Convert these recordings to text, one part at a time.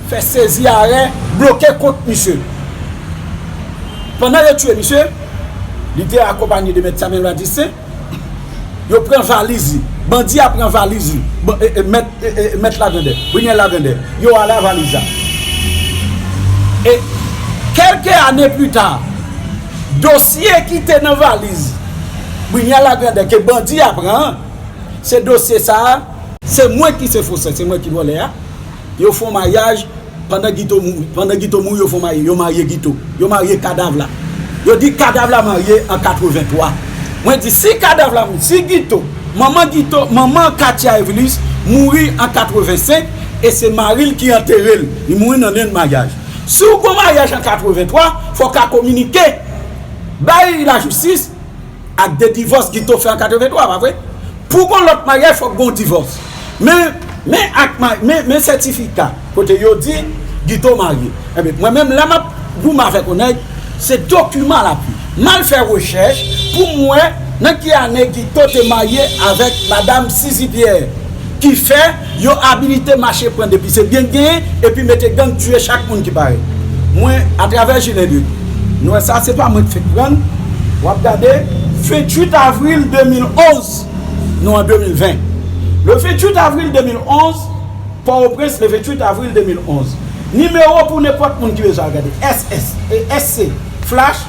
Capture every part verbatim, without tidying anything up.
fè sezi arè, bloke kont misye. Pandan yo tiye misye, li te akonpanye de mèt Samuel Madistin, yo pran valiz li. Bandi a pran valiz li. Ban- e- e- mèt e- e- mèt Lagrandè, Brignel Lagrandè, yo ale a valiz la. E kèlke ane pli ta, dosye ki te nan valiz Brignel Lagrandè ke bandi a pran, se dosye sa a, se mwen ki se fosè, se mwen ki vòlè a. Yo fè yon maryaj, pandan Guito mouri, pandan Guito mouri, yo fè yon maryaj, yo marye Guito, yo marye kadav la. Yo di kadav la marye an katreven twa. Mwen di si kadav la, si Guito, manman Guito, manman Katia Evilus mouri an katreven senk, e se mari l ki antere l, li mouri nan nenn maryaj. Si w gen maryaj an katreven twa, fò w ka kominike bay lajistis ak de divòs Guito fè an katreven twa, pa vre? Pou gon lòt maryaj, fòk gon divòs. Men, men ak ma- men, men sètifika kote yo di Guito marye. Ebyen, mwen menm, lè m ap goumen avèk yon nèg, se dokiman l ap li. M al fè rechèch pou m wè nan ki ane Guito te marye avèk madanm Sizi Pyè, ki fè yo abilite mache pran depi se byen k genyen, epi mete gang tiye chak moun ki parèt. Mwen, atravè Jilen Luc, nou wè sa, se pa mwen k fèk pran l. W ap gade, venntuit avril de mil onz, nou an de mil ven. Le venntuit avril de mil onz, Pòtoprens, le venntuit avril de mil onz. Nimewo pou nenpòt moun ki bezwen al gade. S S, e, S C, flash,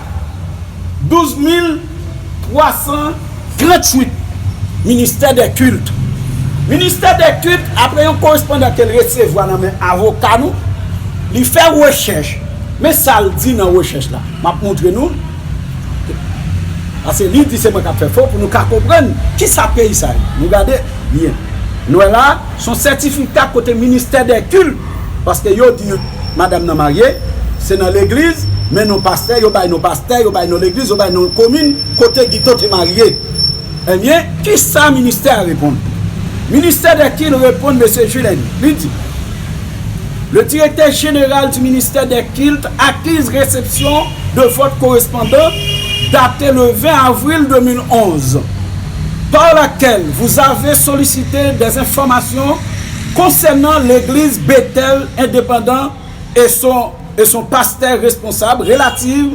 douz mil twa san tranntuit, Ministè dè Kilt. Ministè dè Kilt, apre yon korespondan ke l resevwa nan men avoka nou, li fè rechèch. Men sa l di nan rechèch la. M ap montre nou. Paske li di se mwen k ap fè fo pou nou ka konprann kisa peyi sa ye. Nou gade byen. Nou wè la, se yon sètifika kote Ministè dè Kilt. Paske yo di madanm nan marye, se nan legliz, men non pastè, yo bay non pastè, yo bay non legliz, yo bay non komin kote Guito te marye. Ebyen, kisa ministè a reponn? Ministè dè Kilt reponn mesye Jilen, li di, le directeur général du ministère des cultes accuse réception de votre correspondant datée le vingt avril deux mille onze, par laquelle vous avez sollicité des informations concernant l'église Bethel indépendant et son, et son pasteur responsable relative,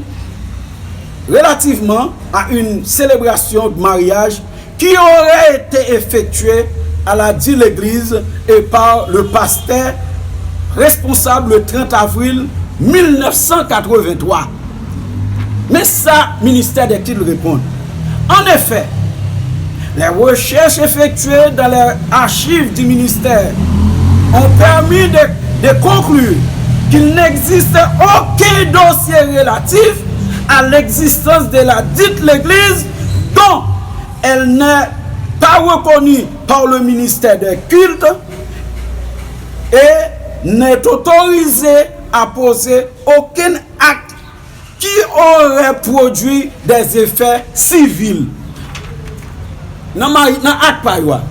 relativement à une célébration de mariage qui aurait été effectuée à la dite église et par le pasteur responsable le trente avril mille neuf cent quatre-vingt-trois. Men sa ministè dè Kilt reponn. En effet, les recherches effectuées dans les archives du ministère ont permis de, de conclure qu'il n'existe aucun dossier relatif à l'existence de la dite l'église dont elle n'est pas reconnue par le ministère des cultes et n'est autorisée à poser aucun acte qui aurait produit des effets civils. Nan mari, nan ak pa yo a.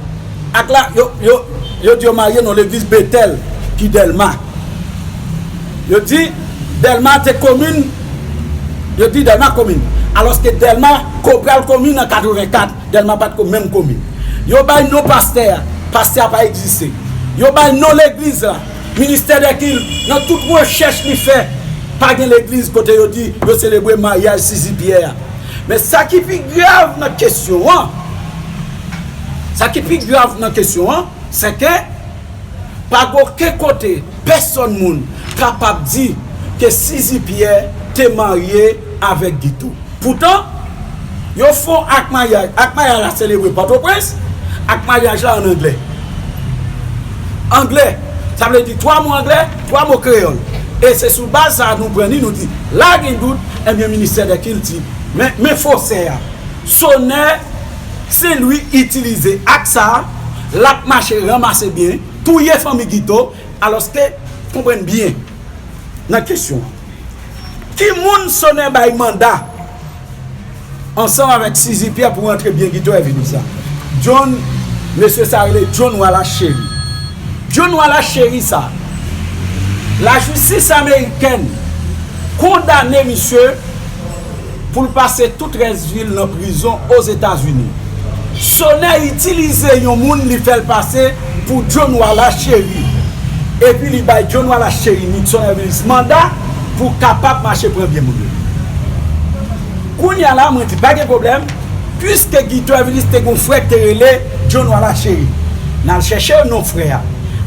Ak la, yo, yo, yo di yo marye nan legliz Betèl ki Dèlma. Yo di Dèlma te komin, yo di Dèlma komin. Alòske Dèlma, Kobral komin an katrevenkat, Dèlma pa t ko menm komin. Yo bay non pastè a, pastè a pa egziste. Yo bay non legliz la, ministè dè kilt, nan tout rechèch li fè, pa gen legliz kote yo di yo selebre maryaj Sizi Pyè a. Men sa ki pi grav nan kesyon an, sa ki pi grav nan kesyon an, se ke pa gen okenn kote pèsòn moun kapab di ke Sizi Pyè te marye avèk Guito. Poutan, yo fè ak maryaj, ak maryaj la selebre Pòtoprens, ak maryaj la ann anglè. Anglè, sa vle di twa mo anglè, twa mo kreyòl. E se sou baz sa a nou pran li, nou di, la gen dout, ebyen, ministè dè kilt, men, men fosè a. Sonè Sen Lwi itilize ak sa a, l ap mache ranmase byen, touye fanmi Guito, alòske, konprann byen nan kesyon an. Ki moun Sonè bay manda ansanm avèk Sizi Pyè pou rantre byen Guito Èvilis la? John, mesye sa rele John Wallace Chéry. John Wallace Chéry sa, lajistis amerikèn kondane misye pou l pase tout rès vi l nan prizon Ozetazini. Sonè itilize yon moun, li fè l pase pou John Wallace Chéry. Epi li bay John Wallace Chéry, Nixon Hervilus manda pou kapab mache pran byen moun yo. Kounye a la, mwen di pa gen pwoblèm, piske Guito Hervilus te gon frè ki te rele John Wallace Chéry. N al chèche non frè a.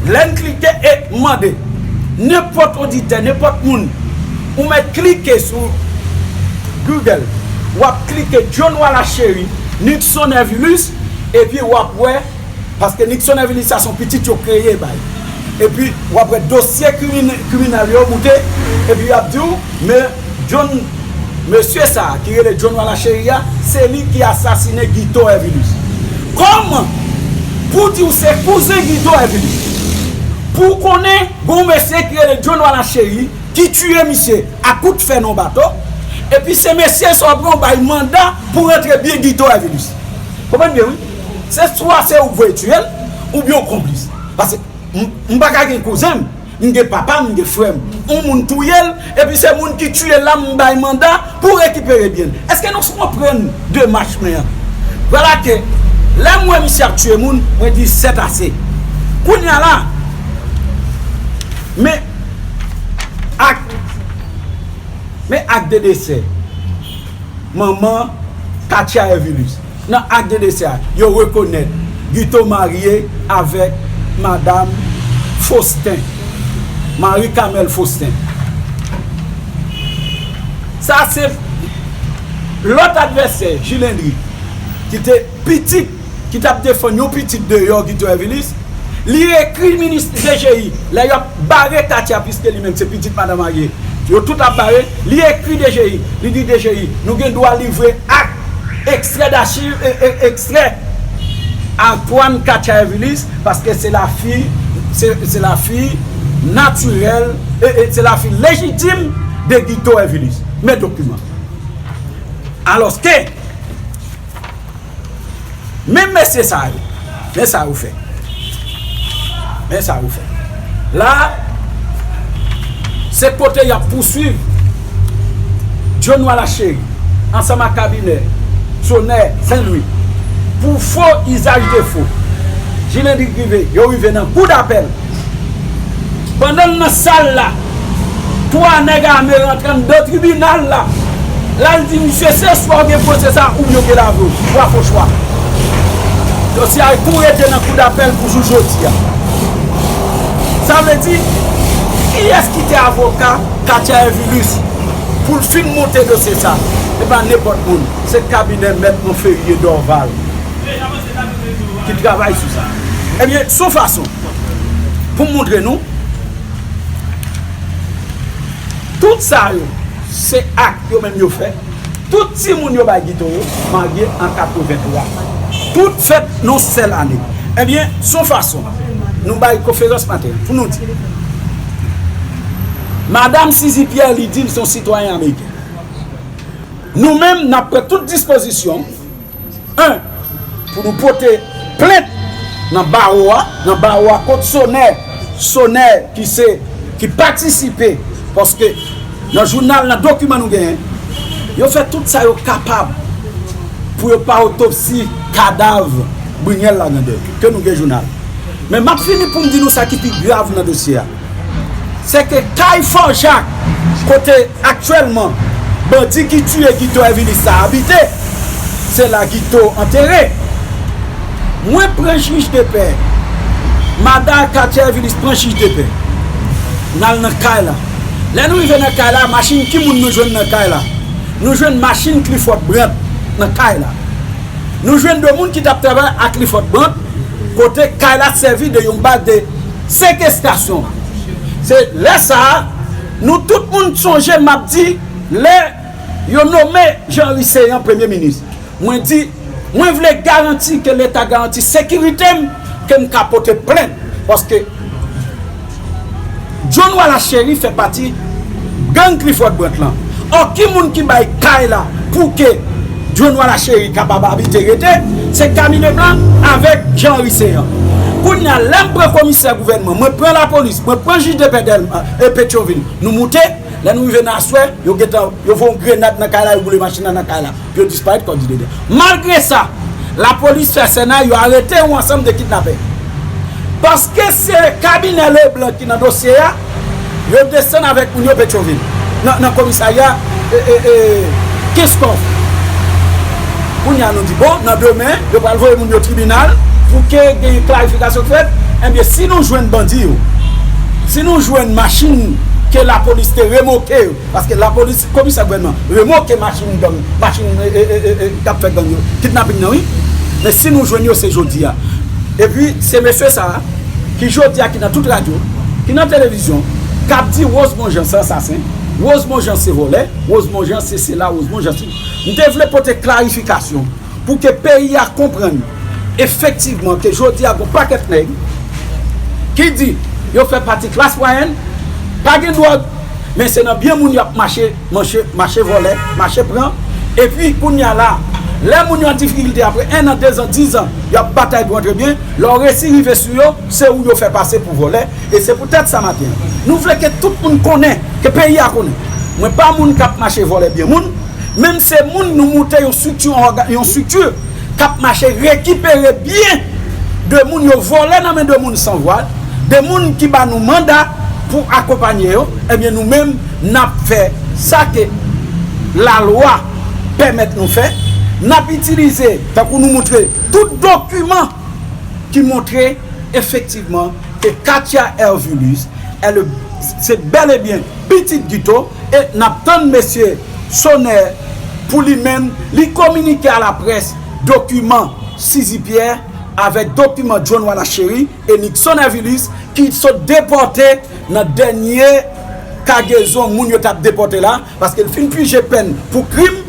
Lè n klike e mande, nenpòt oditè, nenpòt moun, ou mèt klike sou Google, w ap klike John Wallace Chéry, Nixon Hervilus, epi w ap wè, paske Nixon Hervilus sa se yon pitit yo kreye bay. Epi w ap wè dosye krimin- kriminèl yo moute, epi y ap di w, men John, mesye sa a ki rele John Wallace Chéry a, se li ki asasinen Guito Hervilus. Kòman pou w di w se kouzen Guito Hervilus, pou w konnen gon mesye ki rele John Wallace Chéry ki tiye misye a kout fè nan bato, epi se mesye sa w ap pran w bay manda pou rantre byen Guito Hervilus. Konprann byen wi. Se swa se ou k voye tiye l, oubyen w konplis. Paske m, m pa ka gen kouzen m, m gen papa m, m gen frè m. Yon moun touye l, epi se moun ki tiye l la m bay manda pou rekipere byen l. Èske nou konprann demach mwen an? Vwala ke lè m wè misye ap tiye moun, mwen di sètase. Kounye a la, men ak, men ak de desè manman Katia Hervilus. Nan ak de desè a, yo rekonèt Guito marye avèk madanm Faustin, Marie Carmelle Faustin. Sa se lòt advèsè Jilendry, ki te pitit, ki t ap defann yon pitit deyò Guito Hervilus. Li ekri minis D G I, lè y ap bare Katia, piske li menm se pitit madanm marye, yo tout ap bare, li ekri D G I, li di D G I, nou gen dwa livre ak ekstrè dachiv, e, e, ekstrè a twòn Katia Hervilus, paske se lafi, se, se lafi natirèl, e, e, se lafi lejitim de Guito Hervilus. Men dokiman. Alòske, men mesye sa yo, men sa yo fè. Men sa yo fè. La, se kote y ap pouswiv John Wallace Chéry ansanm ak kabinè Sonè Senlwi pou fo izaj de fo. Jilendry rive, yo rive nan kou dapèl. Pandan l nan sal la, twa nèg ame rantre anndan tribinal la. L al di misye, se swa w gen pwosè sa oubyen w gen lave w. Twa fo chwa. Dosye a tou rete nan kou dapèl pou jou jodi a. Sa vle di, kiyès ki te avoka Katia Hervilus pou l fin monte dosye sa? E pa nenpòt moun. Se kabinè Mèt Monferrier Dorval ki travay sou sa. Ebyen, se yon fason pou m montre nou, tout sa yo, se ak yo menm yo fè. Tout timoun yo bay Guito yo, marye an katrevenntwa. Tout fèt nan yon sèl ane. Ebyen, se yon fason nou bay konferans maten an pou nou di, Madanm Sizi Pierre, li di l se yon sitwayen ameriken. Nou menm, n ap pran tout dispozisyon, en, pou nou pote plent nan bawo a, nan bawo a kont Sonè, Sonè ki se, ki patisipe, paske nan jounal, nan dokiman nou genyen, yo fè tout sa yo kapab pou yo pa otopsi kadav Brunel Lagandè, ke nou gen jounal. Men m ap fini pou m di nou sa ki pi grav nan dosye a. Se ke kay Fò Jak, kote aktyèlman bandi ki tiye Guito Hervilus sa abite, se la Guito antere. Mwen pran jij de pè, madanm Katia Hervilus pran jij de pè. N al nan kay la. Lè nou rive nan kay la, machin ki moun nou jwenn nan kay la? Nou jwenn machin Clifford Brandt nan kay la. Nou jwenn de moun ki t ap travay ak Clifford Brandt, kote kay la sèvi de yon baz de sekestasyon. Se lè sa a, nou tout moun sonje m ap di, lè yo nome Jean Henry Céant premye minis. Mwen di, mwen vle garanti ke Leta garanti sekirite m, ke m ka pote plent. Paske John Wallace Chéry fè pati gang Clifford Brandt lan. Ò, ki moun ki bay kay la pou ke John Wallace Chéry kapab abite rete? Se Camille Leblanc avèk Jean Henry Céant. Kounye a, lè m pran komisè gouvènman, mwen pran lapolis, mwen pran jij de pè Dèlma, e Petyonvil, nou moute, lè nou rive nan aswè, yo gentan, yo voye yon grenad nan kay la, yo boule machin nan nan kay la. Yo disparèt kòm di dede. Malgre sa, lapolis fè sènay, yo arete yon ansanm de kidnapè. Paske se kabinè Leblanc ki nan dosye a, yo desann avèk moun yo Petyonvil, nan, nan komisarya e, e, e, Kenskòf. Kounye a nou di, bon, nan demen, yo pral voye moun yo tribinal pou ke gen klarifikasyon k fèt. Ebyen, si nou jwenn bandi yo, si nou jwenn machin ke lapolis te remoke yo, paske lapolis, komisè gouvènman, remoke machin gang, machin e, e, e, e, e, k ap fè gang yo, kidnaping nan, wi. Men si nou jwenn yo, se jodi a. Epi, se mesye sa a, ki jodi a, ki nan tout radyo, ki nan televizyon, k ap di Rosemond Jean se ansasen, Rosemond Jean se vòlè, Rosemond Jean se sela, Rosemond Jean se. M te vle pote klarifikasyon pou ke peyi a konprann efektivman ke jodi a gon pakèt nèg ki di yo fè pati klas mwayèn, pa gen dwòg, men se nan byen moun y ap mache, mache, mache vòlè, mache pran. Epi kounye a la, lè moun yo an difikilte apre en an, dezan, dizan, y ap batay pou antre byen, lè w resi rive sou yo, se ou yo fè pase pou vòlè. E se poutèt sa maten an, nou vle ke tout moun konnen, ke peyi a konnen. Mwen pa moun k ap mache vòlè byen moun, men m se moun nou moute yon strikti, yon òga-, yon strikti k ap mache rekipere byen de moun yo vòlè nan men de moun san vwa, de moun ki ba nou manda pou akonpanye yo, ebyen nou menm n ap fè sa ke lalwa pèmèt nou fè, n ap itilize, tankou nou montre tout dokiman ki montre efektivman ke Katia Hervilus, elle, se bèl e byen pitit Guito, e n ap tann mesye Sonè pou li menm, li kominike a laprès dokiman Sizi Pierre avèk dokiman John Wanachery e Nixon Hervilus ki sot depòte nan dènye kagezon moun yo t ap depòte la, paske l fin pije pèn pou krim,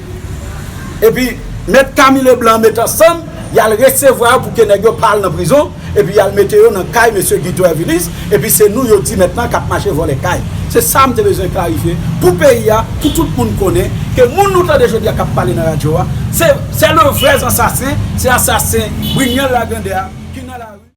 epi mèt Camille Leblanc met ansanm, y al resevwa yo pou ke nèg yo pa al nan prizon, epi y al mete yo nan kay mesye Guito Hervilus, epi se nou yo di mentnan k ap mache vòlè kay. Se sa m te bezwen klarifye pou peyi a, pou tout moun konnen ke moun nou tande jodi a k ap pale nan radyo a, se, se le vrè ansasen, se ansasen Briniel Lagrandè a ki nan lari.